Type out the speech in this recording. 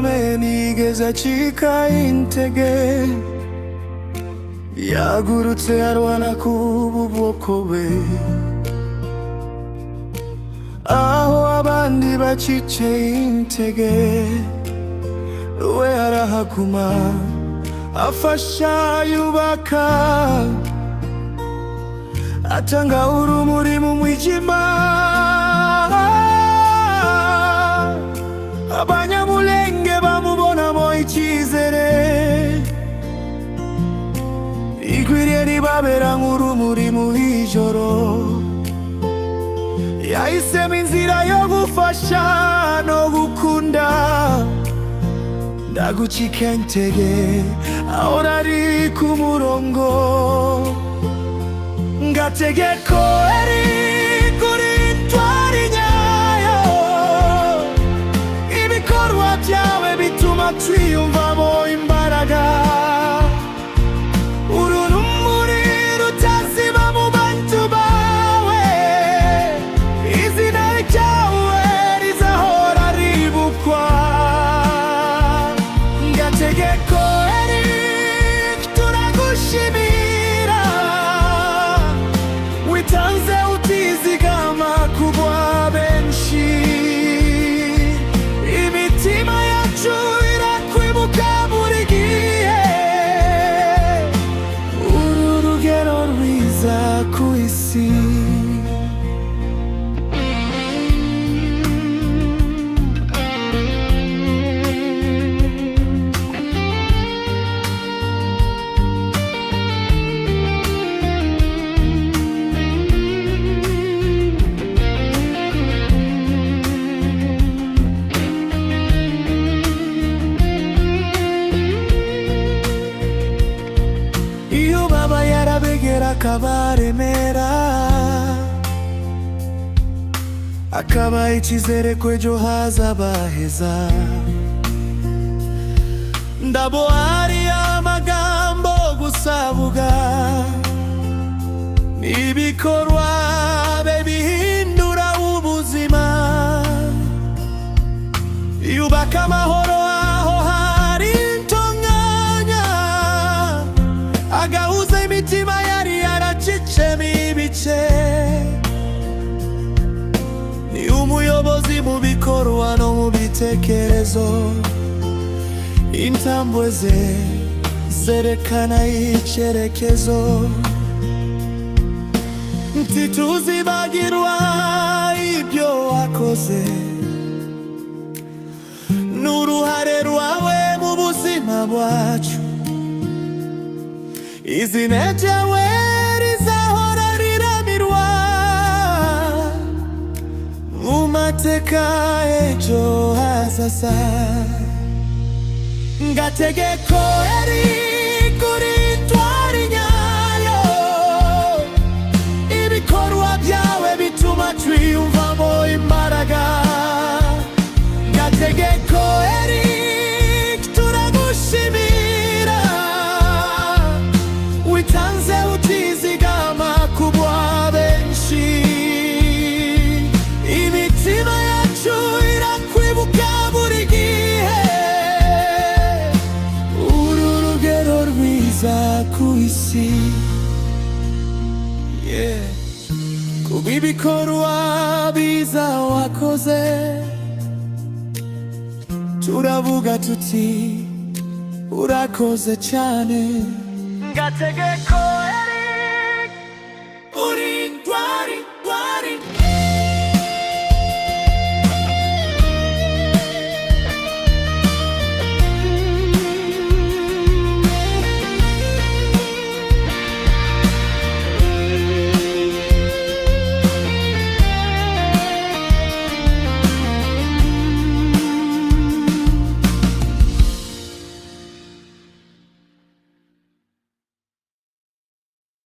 bikomeye ntiyigeze acika intege. Yagurutse arwana ku bwoko bwe aho abandi bacitse intege, we arahaguma, afasha, yubaka, atanga urumuri mu mwijima. Abanyamulenge bamubonamo icyizere, ijwi rye ribabera nk'urumuri mu ijoro. Yahisemo inzira yo gufasha no gukunda, ntagucika intege, ahora ari ku murongo. Ngategeko Eric, uri intwari nyayo. Ibikorwa byawe bituma twiyumvamo imbaraga. Uru rumuri rutazima mu bantu bawe. Izina ryawe rizahora ribukwa. Ngategeko Eric, turagushimira. Witanze utizigama kubwa benshi. Imitima yacu irakwibuka buri gihe. Uru rugero rwiza ku isi. Iyo baba yarabegera akabaremera, akabaha icyizere ko ejo hazaba heza, ndabo ari amagambo gusa avuga, n'ibikorwa be bihindura ubuzima. Yubaka amahoro aho hari intonganya, agahuza imitima yari yaracitsemo ibice. Ni umuyobozi mu bikorwa no mu bitekerezo. Intambwe ze zerekana icyerekezo. Ntituzibagirwa ibyo wakoze n'uruhare rwawe mu buzima bwacu. Izina ryawe rizahora riramirwa mu mateka ejo hazaza. Ngategeko Eric, uri intwari nyayo. Ibikorwa byawe bituma twiyumvamo imbaraga. Gategeko Eric, turagushimira. Witanze utizigama kubwa benshi. Imitima yacu irakwibuka buri gihe. Uru rugero rwiza ku isi, yeah. Kubw'ibikorwa biza wakoze, turavuga tuti urakoze cyane, Ngategeko.